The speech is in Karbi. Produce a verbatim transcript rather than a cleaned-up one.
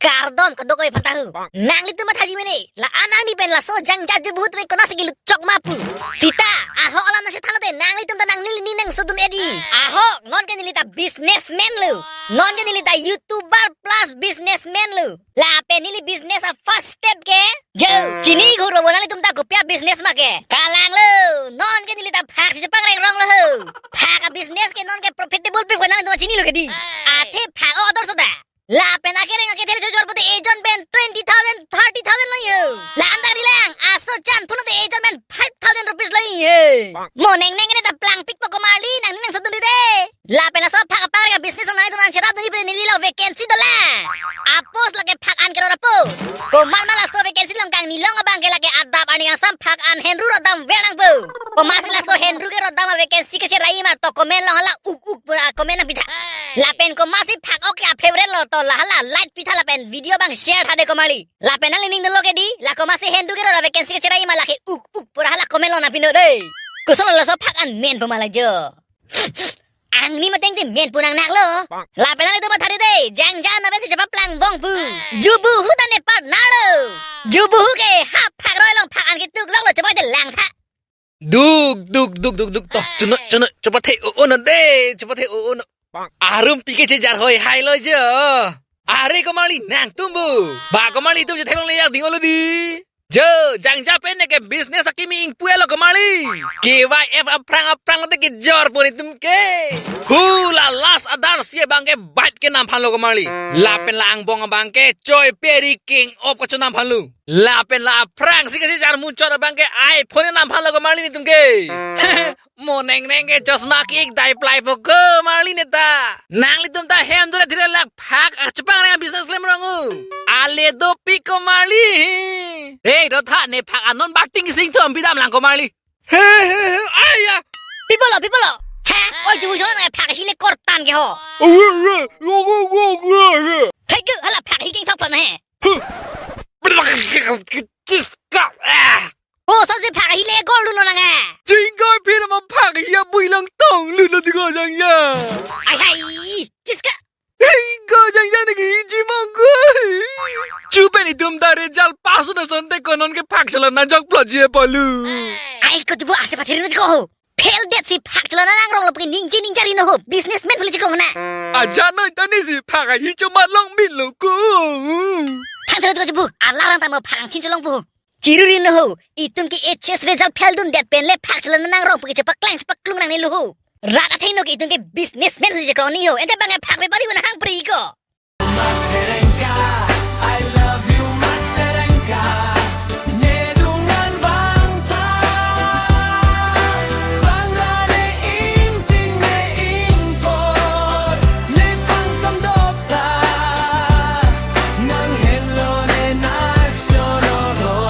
Kardom kadokave aphanta ho. Nanglitum mathaji mene. La-an nangli pen laso Jangja Jubuhu atum ke konatsi kelut chok ma pu. Seta, ahok alam nangchethanlo te nanglitum ta nangli ning nangsodun-et di. Ahok, non ke neli ta businessman lo. Non ke neli ta YouTuber plus businessman lo. Lapen neli business a first step ke. Jo, chini ghuro bo nanglitum ta kopi a business ma ke. Kalang lo, non ke neli ta phak si chepangreng rong lo ho. Phak a business ke non ke profitable pi ko nanglitum chinilo ke di. Athe phak order so ta. Lapen akereng akethel chojor pute ejon pen twenty thousand, thirty thousand lo yo. La-an ta rilang, aso chan pulote ejon pen five thousand rupees lo yo. Mo neng neng ne ta plangpik po komarli, nangning nangsodun di de. Lapen laso phak apangreng a business nanglitum nangcherap dunji pen neli lo vacancy dolang. Apos lake phak an kerot apos. Komat ma laso vacancy along kangni long abang ke lake adap arni kangsam phak an henru rodam ver nangpo. Komatsi laso henru ke rodam a vacancy kecherai ma to comment along hala uk uk pu a comment nangpitha. Lapen komatsi phak ok ke a favorite lo to la hala like pitha lapen video abang share tha de komarli. Lapen nangli ning dunlo ke di, la komatsi henru ke rod a vacancy kecherai ma lake uk uk pu ra hala comment along nangpin do de. Kosonlo laso phak an menpo ma la jo. Angni mateng te menpo nang naklo. Lapen nanglitum matha di de, Jangja nave si chepaplang bong pu. Jubuhu ta ne partner lo. Jubuhu ke ha phak roi along phak an ketuk lok lo chepoi de lang tha. Duk, duk, duk, duk, duk, to. Chuno, chuno, chepathe o, o, no de, chepathe o, o, no. Arum pike chejar hoi hai lo jo. Are komarli nangtum bu. Ba komarli atum chethelong le yak ding olo di. Jo, Jangja pen ne ke business akimi ingpu lo komarli. K Y F aphrang aphrang te kejor pon itum ke. Hu la last adar si abang ke bike kenam aphan lo komarli. Lapen la angbong abang ke choi peri king op kachonam aphan lo. Lapen la aphrangsi kechejar munchot abang ke iPhone kenam aphan lo komarli netum ke. Mo neng neng ke chosma ke-ik dai plai po komarli ne ta. Nanglitum ta hem dure thire lak phak a chepangreng business klem rong u. Ale dopik komarli. Hey, do tha ne phak anon bating sing thom bidam lang komarli. He, he, he, aya. Pi pulo, pi pulo. He, oi ju jo na phak hi le kortan ke ho. Thek ke hala phak hi keng thok plan he. Chiska. Ah. O, so si phak hi le gol lo nang e. Jingkoi phi nama phak hi abui along tong lo lo di ko Jangja. Ai hai, chiska. Hei, ko Jangja ne ki ji mong ko. Chupen itum ta result pass na sonte konon ke phak chelon na jok plot ji palu. Ai ko chubu ase pathirin ko ho. Fail det si phak chelon na nangrong lo pake ningje ningje ri no ho. Businessman pule chikong na. Aja noi tani si phak hi chomat long min lo ko. Thang thang ko chubu. Alarang tamo phak thin chelong pu. Chiru ri no ho. Itum ke H S result fail dundet pen le phak chelon na nangrong pake chepaklang chepaklung nangne lo ho. Rat atheng no ke itum ke businessman si chikong ni ho. Ente bang e phak be